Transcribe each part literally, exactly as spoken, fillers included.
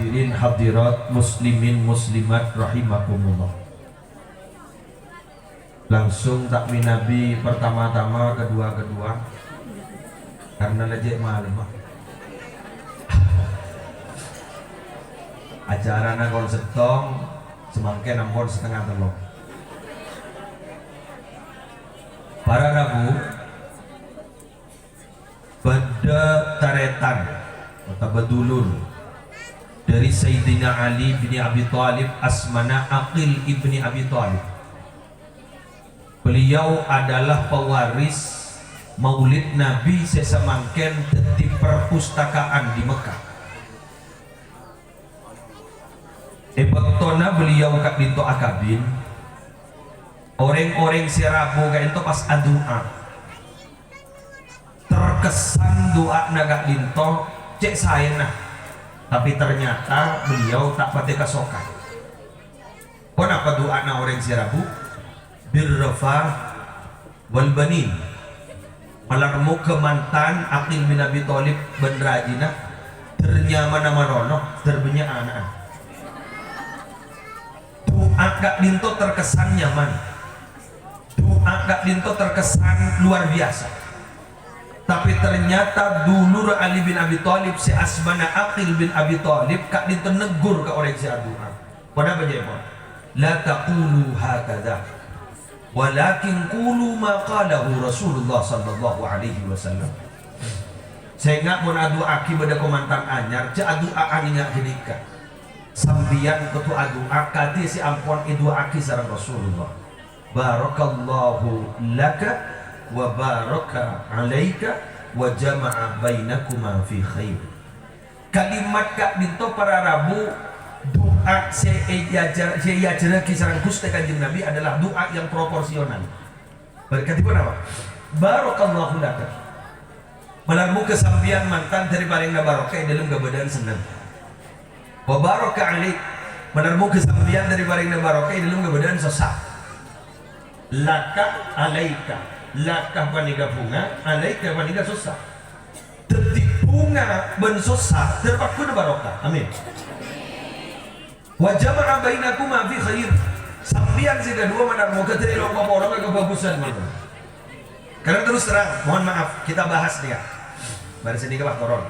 Hadirin hadirat, muslimin muslimat rahimakumullah. Langsung ta' mènabi pertama-tama, kedua-kedua. Karena la cè' malem, Pak. Acarana kol sèttong, samangkèn ampon setengah tello'. Para rabu, bâdâ tarètan otabâ dulur dâri Sayyidina Ali bin Abi Thalib, asmana Aqil ibni Abi Thalib. Beliau adalah pewaris Maulid Nabi sè samangkèn dhâddhi perpustakaan di Mekkah. È bâktona beliau ka'dinto akabin, orèng-orèng sè rabu ka'dinto pas adu'a. Terkesan du'ana ka'dinto cè' saèna, tapè ternyata beliau ta' patè kasokan. Ponapa du'ana orèng sè rabu? Birrafa wal banin. Malar moghâ mantan Aqil bin Abi Thalib bân rajina dâr nyamana manono, dâr bânnya' ana'na. Du'a ka'dinto terkesan nyaman. Du'a ka'dinto terkesan luar biasa. Tapè ternyata dulur Ali bin Abi Thalib sè asmana Aqil bin Abi Thalib ka'dinto neggur ka orèng sè adu'a. Ponapa ca'èpon? "La taqulu hakadha, walakin qulu ma qalahu Rasulullah sallallahu alaihi wasallam." Sènga' mon adu'aaghi bâdâ kamantan anyar, jhâ' adu'aaghi nga' ghânèka. Sampèyan kodhu adu'a kadhi sè ampon èdu'aaghi sareng Rasulullah. "Barakallahu laka wa baraka alaika wa jama'a bainakuma fi khair." Kalimat ka'dinto para rabu, du'a sè èajar-, sè èajarraghi sareng Ghustè Kanjeng Nabi adalah du'a yang proporsional. Berkati ponapa? "Barakallahu laka." Malar moghâ sampèyan mantan dâri parèngna barokah è dâlem kabâdâ'ân senneng. "Wa baraka alaik." Malar moghâ sampèyan dâri parèngna barokah è dâlem kabâdâ'ân sossa. Laka, alaika. Laka panèka bhunga, alaika panèka sossa. Dhâddhi bhunga bân sossa dâr pagghuna barokah. Amin. "Wa jama'a bainakuma fi khair." Sampèyan sè kaduwâ manar moghâ dâri longko polong ka kabhâghusân, mon. Karena terus terang, mohon maaf, kita bahas nih ya. Mari sini ke Pak Toron.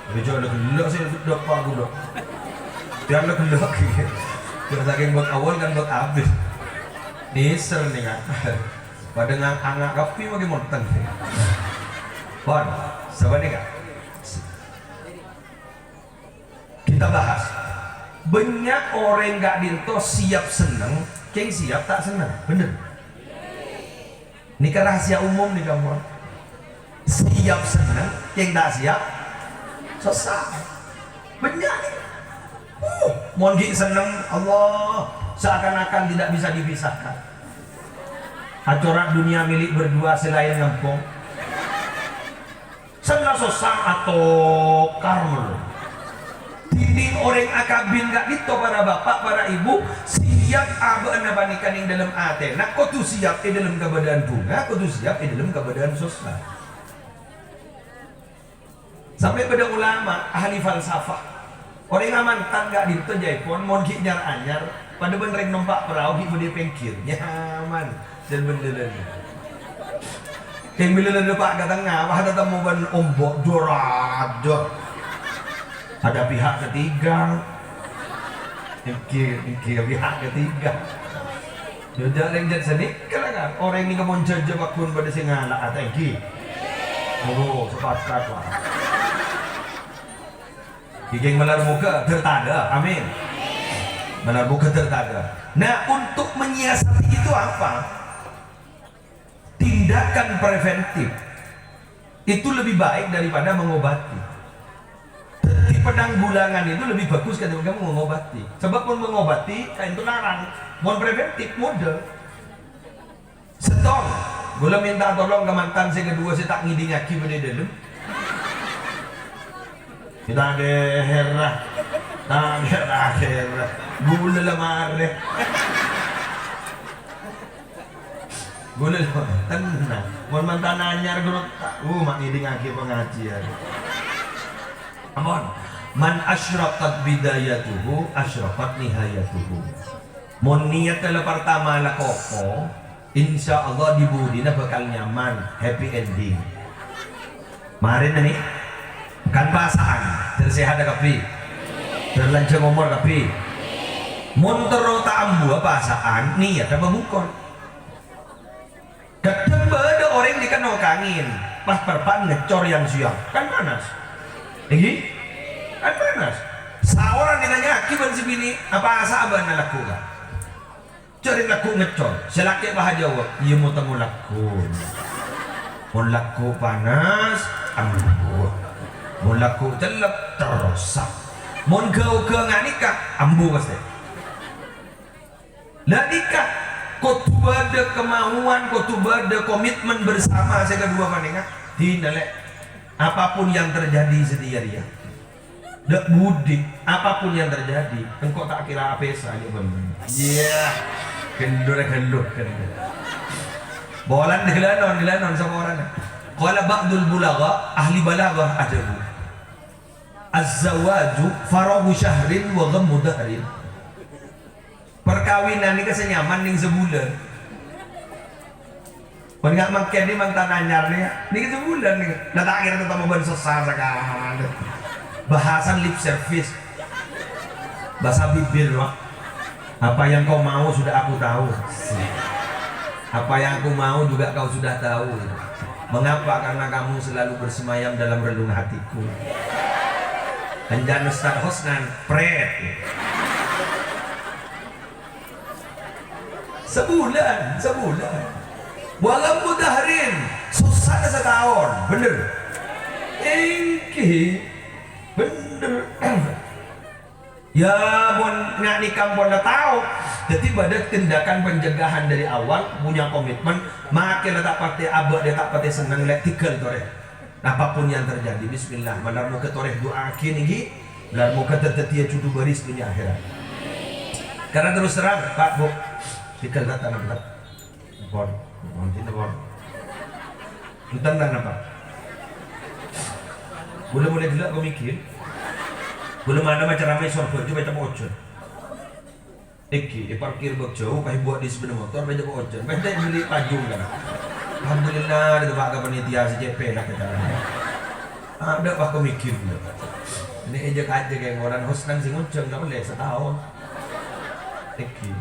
Tapi jhâ' la ghellâ' sè dâpa' aku, Dok. Biar la ghellâ' ghi. Jhâ' sakèng bâk awal kan bâk abit. Nèser nih, Kak. Padâ nga-, anga' kabbhi maghi montèng. Pon, sapanèka. Kita bahas. Bânnya' orèng ka'dinto siap senneng, kèng siap ta' senneng. Bhender? Nèka rahasia umum nèka, mon. Siap senneng, kèng ta' siap sossa. Bânnya' nèka. Uh, mon ghi' senneng, Allah, seakan-akan tidak bisa dipisahkan. Acora' dunia milik berdua sè laèn ngampong. Sè la sossa atokar, mon. Dhinèng orèng akabin ka'dinto, para bapa', para ibu, siap abâ'na panèka neng dâlem atèna, kodhu siap è dâlem kabâdâ'ân bhunga, kodhu siap è dâlem kabâdâ'ân sossa. Sampè' bâdâ ulama, ahli falsafah. Orèng amantan ka'dinto jhâèpon, mon ghi' nyar-anyar, padâ bân rèng nompa' parao ghi' bâdâ è pèngghir. Nyaman, dân-bhândhâlân. Kèng bilâ la dâpa' ka tengnga, wah, tatemmo bân ombo', dorat, dor. Ada pihak ketiga. Èngghi, èngghi, pihak ketiga. Yâ, jhâ' rèng jhât sanèka la, kan? Orèng nèka mon jhâjhâ pagghun bâdâ sè ngala', atèngghi. Oh, sepakat, Pak. Ghi kèng malar moghâ dâr tadâ'. Amin. Malar moghâ dâr tadâ'. Nah, untuk menyiasati itu apa? Tindakan preventif itu lebih baik daripada mengobati. Jadi, penanggulangan itu lebih bagus ketimbang mengobati. Sebab pon mengobati, kaènto larang. Mon preventif, modâ. Sèttong, ghulâ mènta tolong ka mantan sè kaduwâ sè ta' ngèdingngaghi bâdâ è dâlem. Kita geher lah. Ta' geher. Ghulâ la marè. Ghulâ la, tenang. Mon mantan anyar ghulâ ta', uh, ma' ngèdingngaghi pangajiân. Ampon. "Man asyraqat bidayatuhu, asyraqat nihayatuhu." Mon niyatta la partama la koko, insyaallah di budina bakal nyaman, happy ending. Marèna nè, kan pasa'an, dâr sèhadhâ kabbhi, dâr lanjhâng omor kabbhi. Mon terro ta' ambuwâ pasa'an, niyatta pabungkol. Kadhâng bâdâ orèng nèka nokangèn, pas perpan ngècor yang-sèyang. Kan panas. Èngghi? Kan panas. Saoran ètanya'aghi bân sè binè', "Apasa'a bâ'na lagghu, Ka'?" Jhâ' rèng lagghu ngècor. Sè lakè' pas ajâwâb, "Iyâ, mo-, tamo lagghu. Mon lagghu panas, ambu. Mon lagghu cellep, terrosak. Mon ghâ-oghâ nga' nèka, ambu pastè." Lah nèka kodhu bâdâ kemauan, kodhu bâdâ komitmen bersama sè kaduwâ panèka. Dina, Lè', apapun yang terjadi satèya rèya, dâ' budi, apapun yang terjadi, engko' ta' kèra apèsa, ya bân. Iyâ, ghâllu, ghâllu, ghâllu. Polana ghâlânon, ghâlânon saporana. Qala ba'dul bulagha, ahli balaghah adhâbu, "Az-zawaju farahu syahrin wa ghammu dahrin." Parkabinan nèka sè nyaman nèng sabulân. Mon nga' mangkèn nè mantan anyar nè, nèng sabulân nè. Nah, ta' kèra tatamowa bân sossa sakalè. Bahasan lip service. Bhâsa bibir, Pak. "Apa yang kau mau sudah aku tahu. Apa yang aku mau juga kau sudah tahu. Mengapa? Karena kamu selalu bersemayam dalam relung hatiku." Anjâna Ustaz Hosnan, pret. Sabulân, sabulân. Wa ghammu dahrin, sossana sataon, bhender? Èngghi, bhender. Ya, mon nga' nèka ampon la tao, dhâddhi bâdâ tindakan pencegahan dari awal, punya komitmen, makè la ta' patè abâ', dhâ' ta' patè senneng, Lè', tèghâl torè. Apapun yang terjadi, bismillah. Malar moghâ torè du'aaghi nèngghi, malar moghâ dhâddhiyâ judhu bâris dhunnya akhèrat. Karena terus terang, Pak, Bu, tèghâl ta' tanam, Pak? Pon, pon, dinna, pon. Enten ta' napa? Bulâ molaè ghellâ' ko mèkkèr. Bulâ mana macaramai sorbhâ, coba capa' ojhân. Èngghi, èparkir bâk jhâu, pas èbuwâ' di sepeda motor, pas èjhâ' ojhân. Pas ta' bâli pajung, kan. Alhamdulillah, ètapa' ka panitia sè cè' pèlak, kata. Adâ' pas ko mèkkèr, ghellâ'. Nè' èjhâ' kajâ kèng orèng Hosnan sè ngonjhâng, napa lè sataon. Èngghi.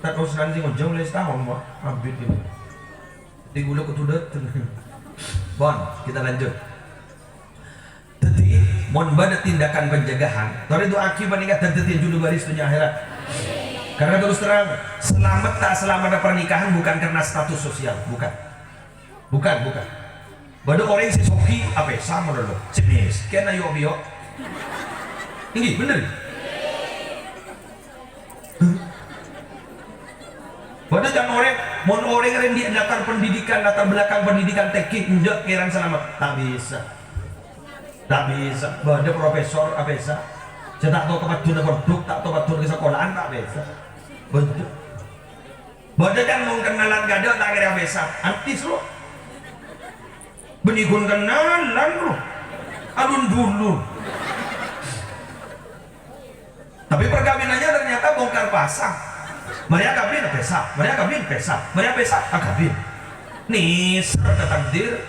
Tat Hosnan sè ngonjhâng lè sataon, Pak. Abit ini. Dhâddhi ghulâ kodhu dâteng. Pon, kita lanjut. Dhâddhi, mon bâdâ tindakan pencegahan, torè du'aaghi panèka dhâddhiyâ judhu bâris dhunnya akhèrat. Karena terus terang, selamat tak selamatnya pernikahan bukan karena status sosial, bukan. Bukan, bukan. Bâdâ orèng sè soghi, apèsa malolo. Sè mèskèn, ayo, ayo. Èngghi, bhender. Bâdâ can orèng, mon orèng rèng di latar pendidikan, latar belakang pendidikan tèngghi, endâ' kèran salamet. Ta' bisa. Ta' bisa. Bâdâ profesor apèsa. Sè ta' tao kapadduna pondhuk, ta' tao padduna ka sakola'an, ta' bisa. Bâdâ. Bâdâ can mon kennalan kadâ' ta' kèra apèsa. Artis, lo. Bânnè ghun kennalan, lo. Alun-dulun. Tapè perkawinannya ternyata bongkar pasang. Marè akabin, apèsa. Marè akabin, apèsa. Marè apèsa, akabin. Nèser ka takdir.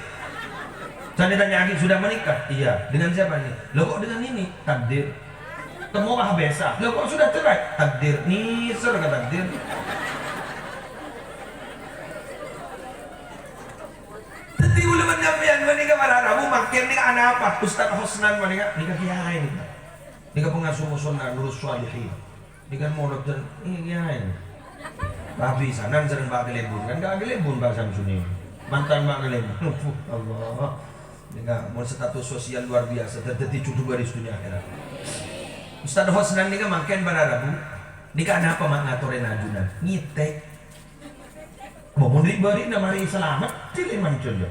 Can ètanya'aghi, "Sudah menikah?" "Iya." "Dengan siapa ini?" "Loh, kok dengan ini?" "Takdir." "Tèmmo pas apèsa." "Loh, kok sudah cerai?" "Takdir." Nèser ka takdir. Dhâddhi, ghulâ bân sampèyan panèka para rabu mangkèn nèka anapa? Ustaz Hosnan panèka, nèka kiai nèka. Nèka pengasuh mushola Nurus Shalihin. Nèka kan molodhân, eh, kiai. Rabi sanan sareng Pak Kelebun. Kan Pak Kelebun, Pak Samsuni. Mantan Pak Kelebun. Allah. Nèka mon status sosial luar biasa, dhâddhi judhu bâris dhunnya akhèrat. Ustaz Hosnan nèka mangkèn para rabu. Nèka anapa ma' ngatorè ajunan? Ngètèk. Mon ri'-bâri'na marè salamet, dhili manjhâlâ.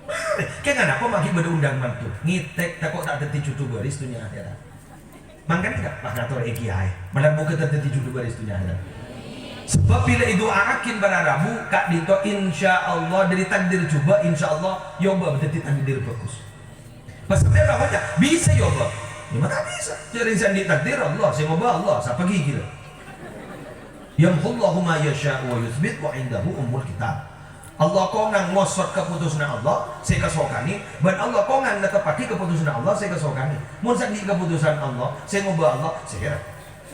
Marè, kèng anapa ma' ghi' bâdâ undang mantu? Ngètèk, tako' ta' dhâddhi judhu bâris dhunnya akhèrat. Mangkana pas ngatorè kiai, malar moghâ ta' dhâddhi judhu bâris dhunnya akhèrat. Sabâb bilâ èdu'aaghi para rabu, ka'dinto insyaallah dhâri takdir jhubâ', insyaallah èobâ dhâddhi takdir bhâghus. Pas sampèyan la ngoca', bisa èobâ. Ya, ma' ta' bisa. Jhâ' rèng sè andi' takdir Allah, sè ngobâ Allah, sapa ghi' ghilâ? "Yamhullahu ma yasha'u wa yutsbit wa indahu ummul kitab." Allah kongang ngosot kaputusanna Allah sè èkasokanè, bân Allah kongang netteppaghi kaputusanna Allah sè èkasokanè. Mon sè andi' kaputusan Allah, sè ngobâ Allah, sèra.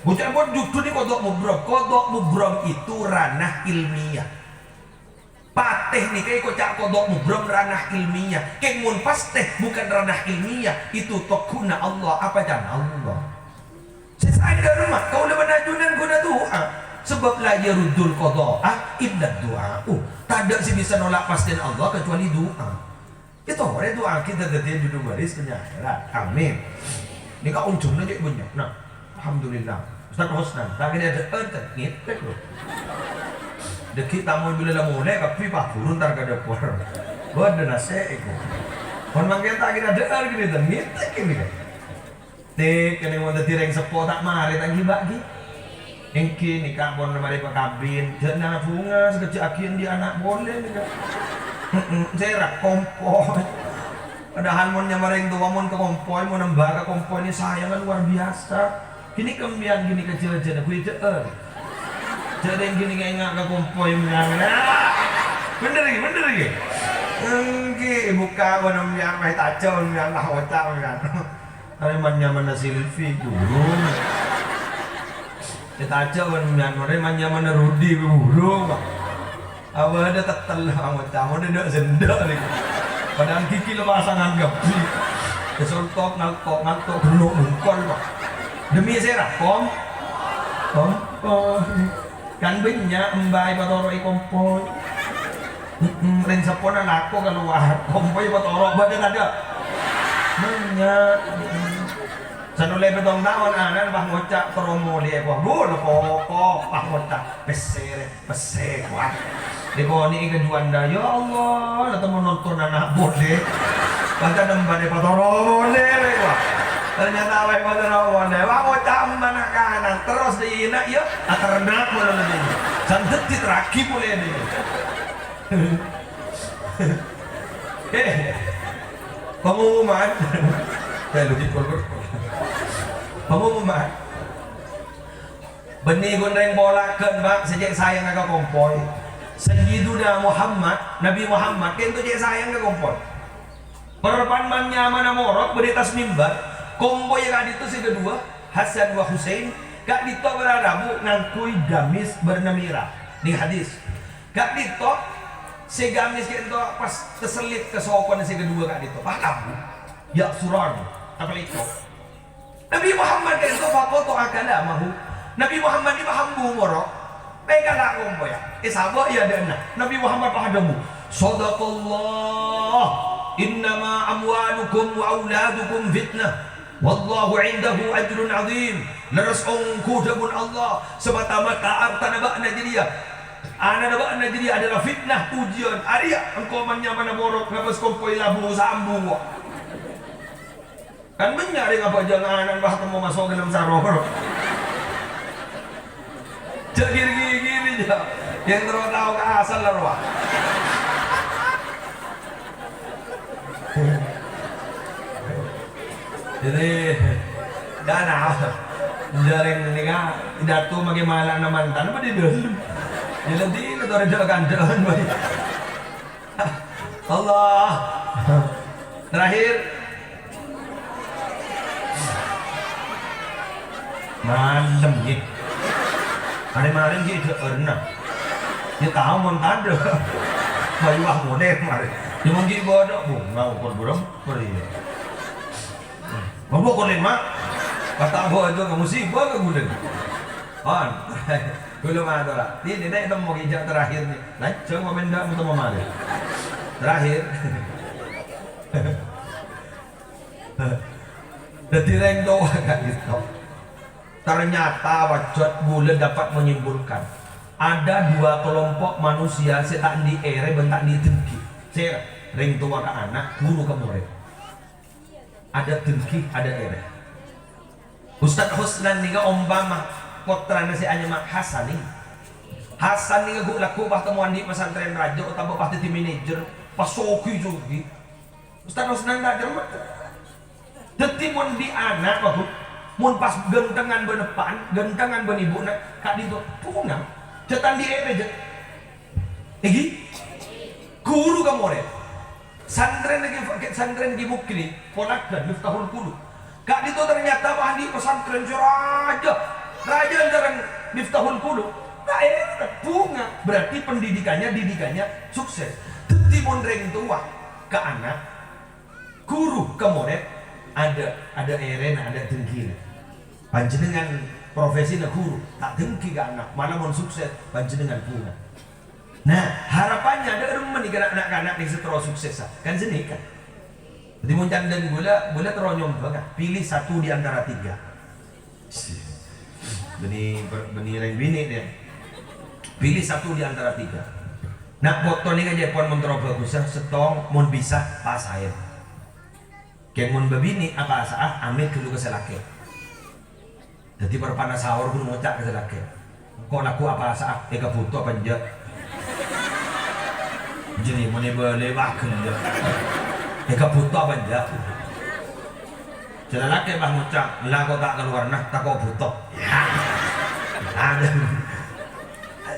Bocah pon judhu nèko kodok mubrom, kodok mubrom itu ranah ilmiah. Patè nèka èkoca' kodok mubrom ranah ilmiah. Kèng mon pastè bukan ranah ilmiah, itu togghuna Allah, apa can Allah. Sè saè dhâremma, kaulâ bân ajunan ghuna du'a. Sabâb la yaruddul qada'a illa du'a'u. Tadâ' sè bisa nolak pastèna Allah kecuali du'a. Ètorè du'a kita dhâddhiyâ judhu bâris penyaheran. Amin. Nèka onjhângnga cè' bânnya'. Nah, alhamdulillah. Ustaz Husnan, ta' kèra dâ'âr, ta' ngètèk, lho. Dâgghi' tamoy bilâ la molè, kabbhi paburu entar ka dâpor. Bâdâ nasè' èko. Mon mangkèn ta' kèra dâ'âr gini, ta' ngètèk gini, kan. Tè, kènè mon dhâddhi rèng seppo ta' marè ta' ghibâ' ghi. Èngghi nèka pon marè pakabin, jhâ' nabunga sakejjhâ' aghi andi' ana' polè nèka. Heeh, sèra kompoy. Padahal mon nyama rèng towa mon ka kompoy, mon emba ka kompoy nè sayangnga luar biasa. Ghini kembiyan ghini kejhâjhâna ghulâ dâ'âr. Jhâ' rèng ghini ngènga' ka kompoy mèyan. Bhender ghi, bhender ghi. Èngghi, bukka' mon embiyan, mè' tajâ mon embiyan, lah oca' embiyan. Arè man-nyamanna Silvi, burung. Ètajâ' bân mèyan, arè man-nyamanna Rudi, burung. Abâdâ tettel, angoca', mon dâ' sèndhâ, rè. Padahal gigi lepasangan kabbhi. Èsontok, ngaltok, ngaltok, ghellâ' bungkol, Pak. Demi sèra, Kom? Kom? Oh. Kan bânnya' emba èpatoro'è kompoy. Mm-mm, rèng seppona lako kalowar. Kompoy èpatoro', bâdâ tadâ'? Bânnya'. Mm-mm. Sanolè pèttong taon, ana'na pas ngoca' terro molè, wah, bu, lè koko, pas ngoca', pèssè, rè, pèssè, wah. Èkonè'è ka Juanda, "Ya Allah, la tèmmo nonton ana' polè." Pas nembâna èpatoro' molè, rè, wah. Ternyata wah èpatoro' molè. Wah, ngoca' emba na'-kana'. Terros dâ' iyâ, na', ya, aternak molè nèka. San dhâddhi terraghi polè nèka. Eh, pengumuman. Eh, lu di kolbot. Pengumuman. Bânnè ghun rèng pola'aghi, Pak, sè cè' sayangnga ka kompoy. Sayyiduna Muhammad, Nabi Muhammad, kènto cè' sayang ka kompoy. Parappa'na man-nyamana morok bâdâ è attas mimbar, kompoyya ka'dinto sè kaduwâ, Hasan wa Husain, ka'dinto bârâ' rabu ngangghuy gamis bârna mèra. Nèng hadis. Ka'dinto sè gamis ka'dinto pas tasellit ka sokona sè kaduwâ ka'dinto. Pas rabu. Ya'suran. Apa lèko? Nabi Muhammad ka'dinto faqata'a kalamahu. Nabi Muhammad nèka ambu morok. Pèkala' kompoyya. Èsabâ' è adâ'na. Nabi Muhammad pas adhâbu, "Shadaqallah. Innama amwalukum wa auladukum fitnah. Wallahu indahu ajrun azim." Lerres ongghu dhâbuna Allah, semata-mata artana bâ'na jârèya, ana'na bâ'na jârèya adalah fitnah, ujian. Arèya engko' man-nyamana morok, ngabâs kompoy labu, sambu. Kan bânnya' rèng abhâjâng ana' pas temmo maso' ka dâlem sarong. Jhâ' giri-giri, jhâ'. Yèn terro tao ka asal la rowa. Jadi, dâna, jhâ' rèng nèka, pidato maghi mala'na mantan, apa di dâlem? Jadi, itu ada kandhâ'ân, bhâi. Allah. Terakhir. Malem, ghi. Arè malem, ghi, dâ'ârna. Yâ, tao mon tadâ'. Mayu ah, molè marè. Yâ, mon ghi' bâdâ, bu, ngau kon burem, perè. Mabok kolè, Mak. Kata abu itu kamu sibuk ke gulung. On. Dulu mah, Tora. Ini, ini temmo kèya terakhir nè. Lancâng, mau minta, mau temmo malè. Terakhir. Dhâddhi rèng towa ka'dinto. Ternyata, wajât ghulâ dapat menyimpulkan, ada dua kelompok manusia sè ta' andi' èrè bân ta' andi' dengki. Sè rèng towa ka ana', ghuru ka morèd. Ada dengki, ada èrè. Ustaz Husnan nèka ompama pottrana sè anyama Hasan nèka. Hasan nèka ghu-, lagghu' pas temmo andi' pesantren rajâ otabâ pas dhâddhi manajer, pas sogi-sogi. Ustaz Husnan ta' cermet. Dhâddhi mon dhi' ana', Pak, Bu, mon pas ghântengan bân eppa'na, ghântengan bân ibu'na, ka'dinto bhunga. Jhâ' ta' andi' èrè, jhâ'. Èngghi? Ghuru ka morèd. Santrèna Kè, santrèna Kè Mukri, ponakan Miftahul Qulub. Ka'dinto ternyata, Pak, andi' pesantren sè rajâ. Rajâ sareng Miftahul Qulub. Ta' èrè, bhunga. Berarti pendidikannya, didikannya sukses. Dhâddhi mon rèng towa ka ana', ghuru ka morèd, adâ', adâ' èrèna, adâ' dengkina. Panjhennengngan profesina ghuru, ta' dengki ka ana', malah mon sukses, panjhennengngan bhunga. Nah, harapannya adâ' remma nèka na'-, na'-kana' nèka sè terro sukses, kan sanèka. Dhâddhi mon can dân ghulâ, ghulâ terro nyombhâng, pilih satu di antara tiga. Bânnè, bânnè rèng binè' rèya. Pilih satu di antara tiga. Na' poto nèka jhâ' pon mon terro bhâghussa, sèttong mon bisa pasaè. Kèng mon bâbinè' apasa'a, amèt ghâllu ka sè lakè'. Dhâddhi parpa'na saor ghun ngoca' ka sè lakè', "Engko' lagghu' apasa'a, èkabhuto apa enjâ'?" Jârèya mon èbâlâi, wah, ghellâ'. "Èkabhuto apa enjâ'?" Sè lalakè' pas ngoca', "Ella ko' ta' kalowarra, tako' bhuto." Ya. Adâ.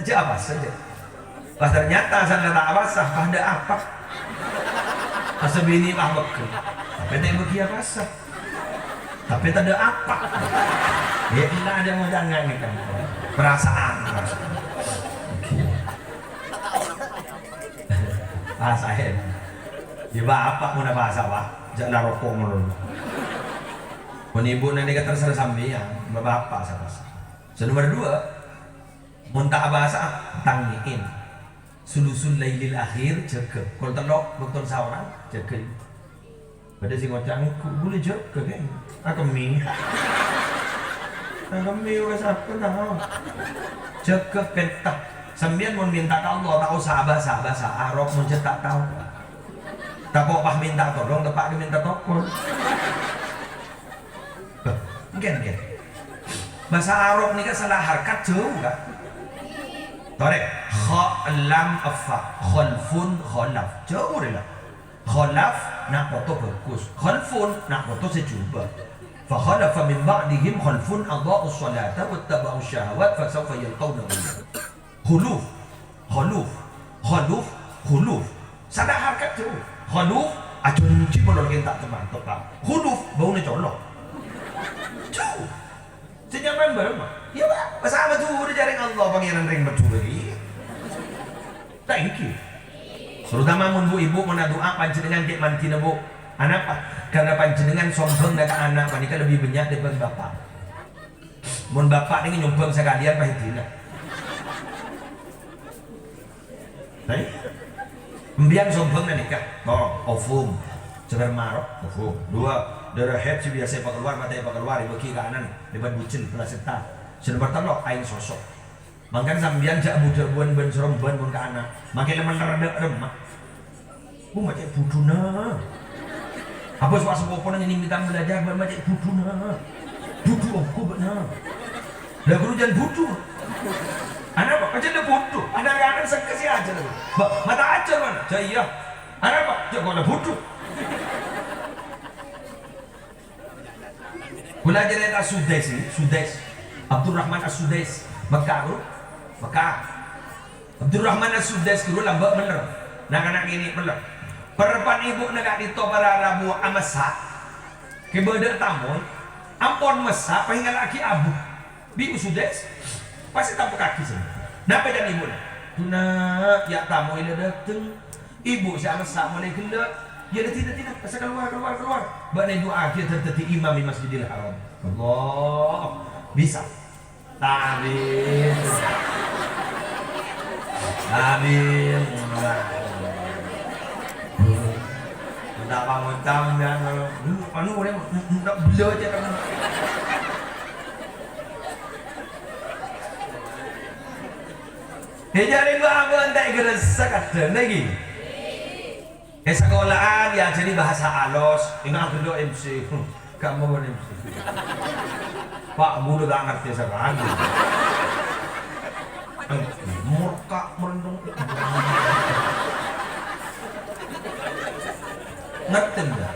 Jhâ' apasa, jhâ'. Pas ternyata asalla ta' apasa, pas tadâ' apa. Pas sè binè' pas pegghel. Tapè ta' èbâghi apasa. Tapè tadâ' apa. Ya, ella, adâ' ngoca' ngèngèng kan. Perasaan, perasaan. Pasaè. Ya, bapa' mon apasa, Pak. Jhâ' la roko' malolo. Mon ibu nanti terserah sampèyan, bapa' sapa. Sè nomor dua, mon ta' apasa, tangè'è. Sulusul lailil akhir, jâgâ. Kol tello', bâktona saorang, jâgâ. Bâdâ sè ngoca', "Engko' ghulâ jâgâ, kèng." Akemmè. Akemmè, wes apa tao? Jâgâ penta. Sampèyan mon mènta ka Allah, ta' osa bhâsa-bhâsa Arab, mon jhâ' ta' tao. Tako' pas mènta tolong, teppa' ka mènta tokol. Bâh, ènggi, ènggi. Bhâsa Arab nèka sala harkat jhâu, Ka'. Torè, kha, lam, fa, khalfun, khalaf. Jhâu rèya. Khalaf, na' poto bhâghus. Khalfun, na' poto sè jhubâ'. Fa khalafa min ba'dihim khalfun adha'us shalata wattaba'us syahawat fasawfa yalqauna ghayya. Khuluf, khaluf, khaluf, khuluf. Sala harkat jhâu. Khaluf, ajhânjhi polana kèng ta' temman, teppa'. Khuluf, bâuna colo'. Jhâu. Sè nyaman bârâmma? Ya, Pak. Pas Madhurâ jhâreng Allah, Pangèran rèng Madhurâ. Thank you. Terutama mon bu-ibu mon adu'a panjhennengngan ghi' mandhina, Bu. Anapa? Karena panjhennengngan sombhângnga ka ana' panèka lebbi bânnya' dâri bân bapa'. Mon bapa' nèng nyombhâng sakalèyan pas èdina. Nah, sampèyan sombhâng nèka. Toh, ovum. Sperma ro, ovum. Dua, darah haid sè biyasa èpakalowar, matè èpakalowar, èbâghi ka ana', lèbât bujel, plasenta. Sè nomor tello', aèng soso. Mangkana sampèyan jhâ' bu-dhâbuwân bân-sarombân mon ka ana'. Mangkèn la mèller dâ' remma. Bu, ma' cè' budhuna. Apa sowah sapopona ngènè mènta belajar, bân ma' cè' budhuna. Budhu ongghu bâ'na. Lah, ghuru jân budhu. Ana' apa? Pancèn budhu. Ana' kangan sengke sè ajhâr. Ba, mata ajhâr mana? Jâ, iyâ. Ana' apa? Jâ, kok la budhu. Kaulâ ajarè As-Sudais ini, Sudais. Abdurrahman As-Sudais. Mekka, Bu. Mekka. Abdurrahman As-Sudais ghuru lambâ' mèller. Na'-kana' ngènè mèller. Parappa'na ibu'na ka'dinto para rabu amassa'. Kè bâdâ tamoy, ampon massa', pas èngalla'aghi abu. Bi' Sudais, pas ètampèkaghi sè. Napa ca'na ibu'na? "Dhu, Na', yâ' tamoy la dâteng." Ibu sè amassa' molaè ghellâ'. "Yâ, la dina, dina, pas kalowar, kalowar, kalowar. Bâ'na èdu'aaghi dhâddhi imam è Masjidil Haram." Allah. Bisa. Amin. Amin. Minta pangocam, ya. Anu, anu, minta beliau aja, kan. Èjhârèng bâ' abâ' ente' gresek adâ' lagi. È sakola'an èajhâri bahasa alos, enga' ghellâ' M C. Hmm, kamu kan M C. Pak, ghulâ ta' ngartè sakalè. Murka merendeng. Ngartè enggak?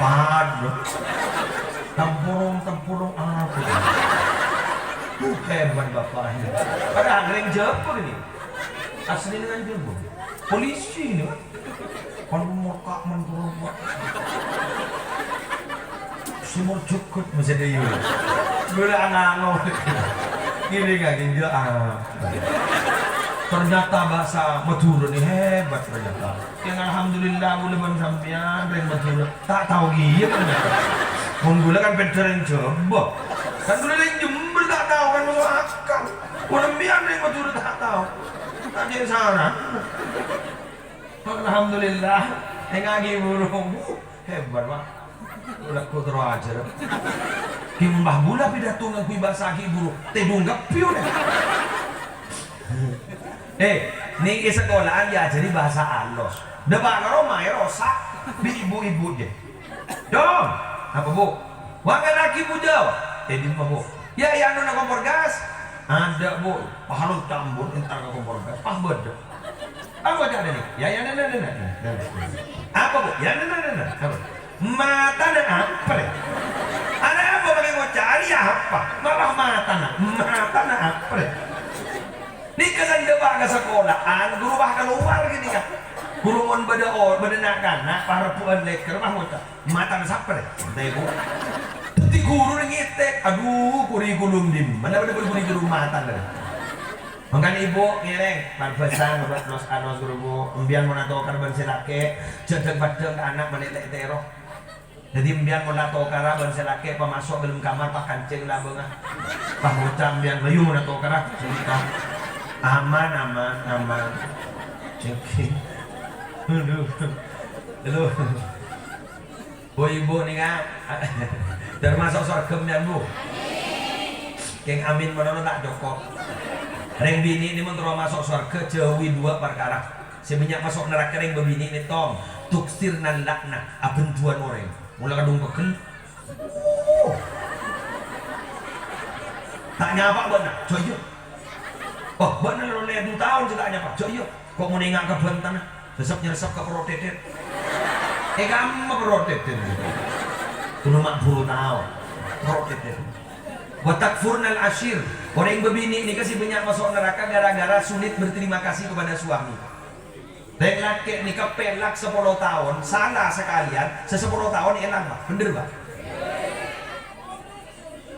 Padha. Tempurung, tempurung apa? Hebat bapak ini. Padahal rèng Jhâbâ ini. Asli dengan Jhâbâ. Polisi ini, Pak. Kan murka menturun, Pak. Sumur jukut masih ada, iya. Gula angango. Ini kaki, enggak, ah. Ternyata bahasa Madura ini hebat ternyata. Yang alhamdulillah, kaulâ bân sampèyan, rèng Madhurâ, ta' tao kèya ternyata. Mon kaulâ kan bhender rèng Jhâbâ. Kan kaulâ rèng Jember, ta' tao kan maso' akal. Mon sampèyan rèng Madhurâ ta' tao. Ta' jhâ' salah. Alhamdulillah, èngagi burung. Hebat, Pak. Kaulâ kok terro ajhâr. Kèng Mbah Bula pidato ngangghuy bhâsa ghi' buru. Tèdung kebbhi, udah. Eh, nèng è sakola'an èajhâri bhâsa alos. Dâpa' ka roma èrosak bi' ibu-ibu jâ. "Dong, apa, Bu?" "Wah, ngallaghi, Bu, Jâ." "È dimma, Bu?" "Ya, ya, anu, neng kompor gas." "Adâ', Bu." Pas lo cambun entar ka kompor gas. Pas bâdâ. "Apa, Jâ, nèng?" "Ya, ya, nèng, nèng, nèng, nèng." "Apa, Bu?" "Ya, nèng, nèng, nèng, nèng." "Apa?" "Matana apa, rè?" "Ana apa pakai ngoca' arèya apa? Malah matana. Matana apa, rè?" Nèka sè dâpa' ka sakola'an, ghuru pas kalowar ghânèka. Ghuru mon bâdâ o-, bâdâ na'-kana' pas rebbhu'ân lèkèr, pas ngoca', "Matana sapa, rè?" "Matana ibu." Dhâddhi ghuru rè ngètèk, "Adhu, kurikulum dimma bâdâ kurikulum matana, rè?" Mangkana ibu ngèrèng, parbhâsa ngabât nos-anos ghuru, Bu. Embiyan mon atokar bân sè lakè', jhâ' dhâng-paddhâng ka ana' manè lè' tèro. Dhâddhi, embiyan mon la tokara bân sè lakè' pamaso' dâlem kamar, pas kancèng labângnga. Pas ngoca' embiyan, "Mayu mon la tokara." Aman, aman, aman. Cèngkèng. Aduh. Aduh. Bu, ibu nèka, terro maso' sowarghâ embiyan, Bu. Kèng amin malolo ta' cokop. Rèng binè' nèka mon terro maso' sowarghâ, jhâuwi duwâ' parkara. Sè bânnya' maso' naraka rèng bâbinè' nèttong, tuksirnal la'nah, abhântowan orèng. Mola kadhung pegghel. Oh. Ta' nyapa bâ'na, jhâ' iyâ. Oh, bâ'na lolè du taon sè ta' nyapa, jhâ' iyâ. Kok mon enga' ka bântana, resep-nyeresep ka perot tètèt. Eh, kamma perot tètèt. Kudu ma' buru taon. Perot tètèt. Wa takfurnal ashir. Orèng bâbinè' nèka sè bânnya' maso' naraka gara-gara sulit berterima kasih kepada suami. Rèng lakè' nèka pèlak sapolo taon, sala sakalèyan, sè sapolo taon èlang, Pak. Bhender, Pak?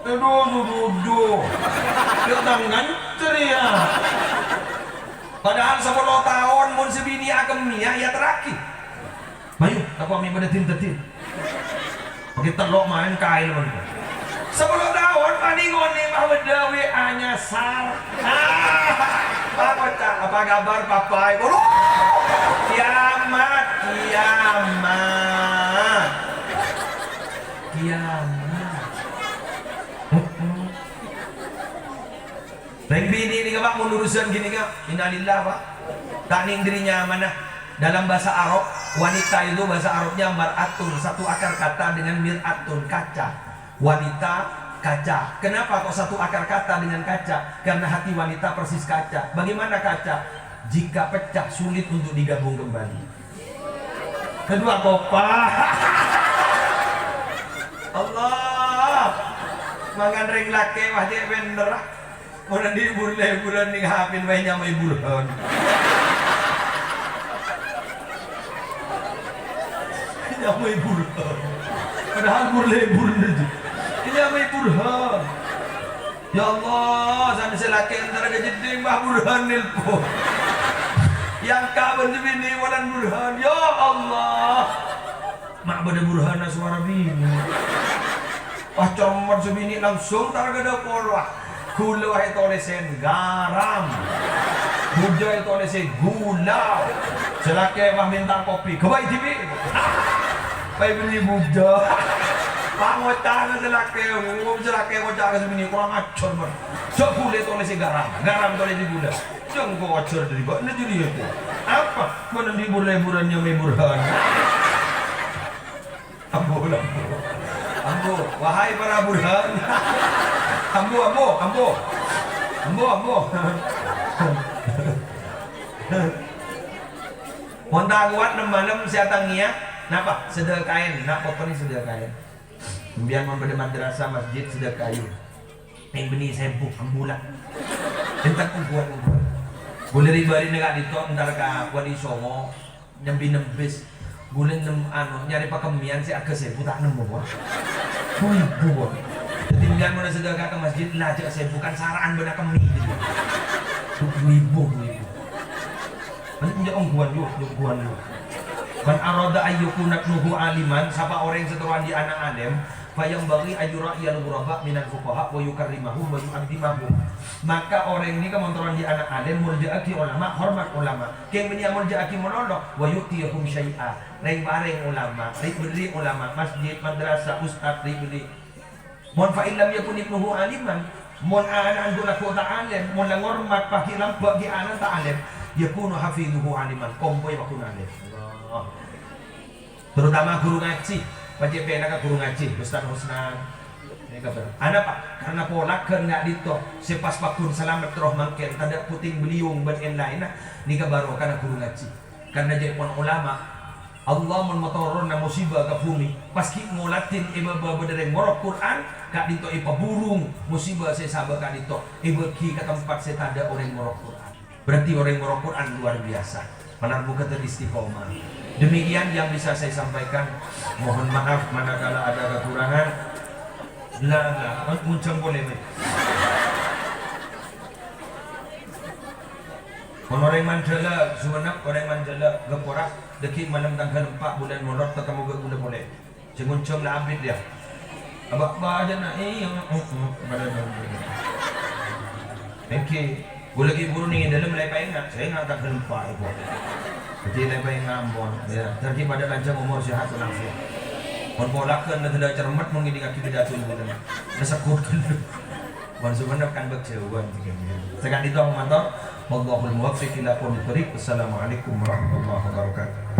Aduh, duh, duh, duh. Yâ, tang ngancer, yâ. Padahal sapolo taon, mon sè binè' akemmèya, èyaterraghi. Mayu, tako' mè' padâ din-dâdin. Paghi tello' maèn kaèl mon. Sapolo taon panèng onèng mah bâdâ W A nyasar. Ah, apa, Cak? Apa kabar, Papa? Waduh! Kiamat, kiamat. Kiamat. Heeh. Rèng binè' nèka, Pak, mon urusan ghânèka, innalillah, Pak. Ta' nèng dhâri nyamana. Dalam bahasa Arab, wanita itu bahasa Arabnya mar'atun, satu akar kata dengan mir'atun, kaca. Wanita, kaca. Kenapa kok satu akar kata dengan kaca? Karena hati wanita persis kaca. Bagaimana kaca? Jika pecah, sulit untuk digabung kembali. Kedua kopa. Allah. Mangan rèng lakè' wah cè' bhender, ah. Mon andi' bur-leburan nèng H P bhâi nyamaè Burhan. Nyamaè Burhan. Padahal bur-leburan aja. Nyamaè Burhan. Ya Allah, sanè sè lakè' entar ka jeddhing, Mbah Burhan nelpon. Èangka' bân sè binè' polana Burhan. Ya Allah. Ma' bâdâ Burhana sowara binè'. Wah, cemmet sè binè' langsung entar ka dâpor, wah. Ghulâ wah ètolèsè garam. Bujâ ètolèsè ghulâ. Sè lakè' wah mènta kopi. Ghâbây dhibi'. Pas èbelli bujâ. Pangoca'na sè lakè', sè lakè' ngoca' ka sè binè', "Kurang ajar, Bang. Jhâ' ghulâ ètolèsè garam, garam ètolèsè ghulâ." Jhâ' engko' ajhâr dhâri bâ'na jârèya, kok. Apa? Mon andi' bur-leburan nyamaè Burhan. Ambu, ambu. Ambu, wahai para Burhan. Ambu, ambu, ambu. Ambu, ambu. Mon ta' kowat nem-malem sè atangèya, Napa? Sedekaè, na' potona sedekaè. Sampèyan mon bâdâ madrasah, masjid, sedekaè. Èng bânnè sèbu, ambulan. Èntar ongguwân-ongguwân. Ghulâ rè-bârinna ka'dinto, èntar ka Wali Songo, nyambi nembis. Ghulâ nem-, anu, nyarè pakemmèyan sè arghâ sèbu ta' nemmo, Bun. Duwâ èbu, Bun. Dhâddhi, sampèyan mon sedekah ka masjid, la jhâ' sèbu, kan sara'an bân akemmè, gitu. Du-, duwâ èbu, duwâ èbu. Kan enjâ' ongguwân, yu, ongguwân, yu. "Man arada an yakuna ibnuhu aliman," sapa orèng sè terro andi' ana' alim, "fa yanbaghi an yura'iyal ghuraba minal fuqaha wa yukarrimahum wa yu'azzimahum." Maka orèng nèka mon terro andi' ana' alim, molja'aghi ulama, hormat ulama. Kèng bânnè amolja'aghi malolo, "wa yu'tiyahum syai'a." Rèng-parèng ulama, rè'-bherri' ulama, masjid, madrasah, ustad, rè'-bherri'. Mon fa in lam yakun ibnuhu aliman, mon ana'na ghun lagghu' ta' alim, mon la ngormat, paghi' lambâ' ghi' ana'na ta' alim, yakunu hafizuhu aliman, kompoyya paggun alim. Allah. Terutama ghuru ngajhi, pajhât pèna ka ghuru ngajhi, Ustaz Husnan. Ini kabar. Anapa? Karena polaghân ka'dinto, sè pas paggun salamet terro mangkèn, tadâ' puting beliung bân èn-laènna, nèka barokana ghuru ngajhi. Karena jhâ' pon ulama, Allah mon matoronna musiba ka bhumè, pas ghi' ngolatè è bâbâ bâdâ rèng morok Qur'an, ka'dinto èpaburung musiba sè sabâ' ka'dinto èbâghi ka tempat sè tadâ' orèng morok Qur'an. Berarti orèng morok Qur'an luar biasa. Malar moghâ tetep istiqomah. Demikian yang bisa saya sampaikan. Mohon maaf manakala ada kekurangan. Lah, lah, ngunjhâng polè, Mas. Mon orèng Mandala, Sumenep, orèng Mandala, Gapura, dhâggi' malem tangghâl empa' bulân Molot, tatemmo ghâ' ghulâ polè. Sè ngonjhâng la abit, yâ. Abâ'-abâ' jâ' na, iyâ, mm, mm, padâ nang. Èngghi, ghulâ ghi' buru nèng è dâlem la èpaènga', sènga' tangghâl empa' èko. Dhâddhi la èpaènga' ampon, yâ. Dhâddhi padâ lanjhâng omor, sehat walafiat. Mon polaghân la dâlâ cermet, mon ngèdingngaghi pidato bulân. La segghut ghâllu. Mon Sumenep kan bâk jhâuwân. Saka'dinto mator, wallahul muwaffiq ila aqwamit thoriq. Wassalamualaikum warahmatullahi wabarakatuh.